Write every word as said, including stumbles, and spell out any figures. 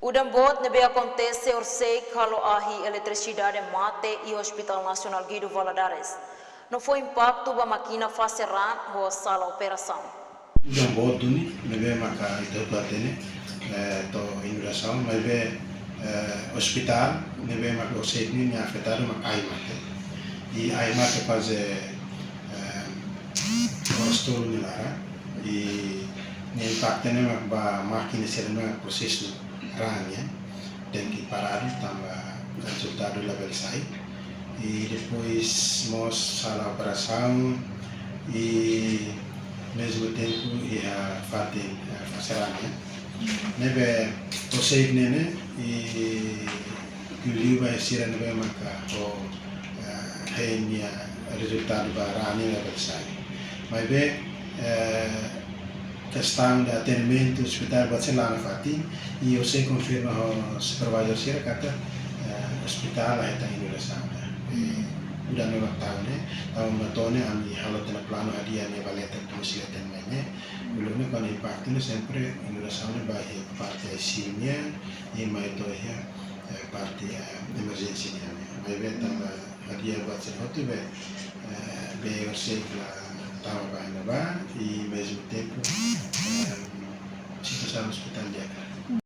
Udan boot ne'ebé akontese horiseik halo ahi eletrisidade mate iha Hospital Nasionál Guido Valadares, no fó impaktu ba mákina fase raan ho sala operasaun. Udan boot duni ne'ebé maka ita hotu hatene, eh, to'o inundasaun, maibé, eh, ospitál ne'ebé maka horiseik ne'e nia afetadu mak ahi mate. I ahi mate faze, eh, oras tolu nia laran. I nia impaktu ne'e mak ba mákina sira ne'ebé prosesu raan nian, tenke paradu tanba rezultadu labele sai. I depois mós sala operasaun, i mezmu tempu iha fatin, eh, fase raan nian. Ne'ebé horiseik ne'e ne'e, i liuliu ba sira ne'ebé maka ho, eh, hein nia rezultadu ba raan nian labele sai. Maibé, eh, kestaun de atendimentu ospitál buat sira la'o nafatin, i horiseik konfirma ho supervisór sira katak, eh, ospitál la hetan inundasaun. Eh, udan ne'e mak tau ne'e, tau na tone ami halo tiha ona planu hadi'a ne'e ba leten, tumis leten mai ne'e. Uluk ne'e kuandu impaktu ne'e sempre inundasaun ne'e ba iha parte I C U nian, i mai to'o iha, eh, parte, eh, emerjénsia nian. Maibé tanba hadi'a buat sira hotu be, eh, be horiseik la tama ba iha ne'ebá, i mezmu tempu, eh, situasaun ospitál di'ak.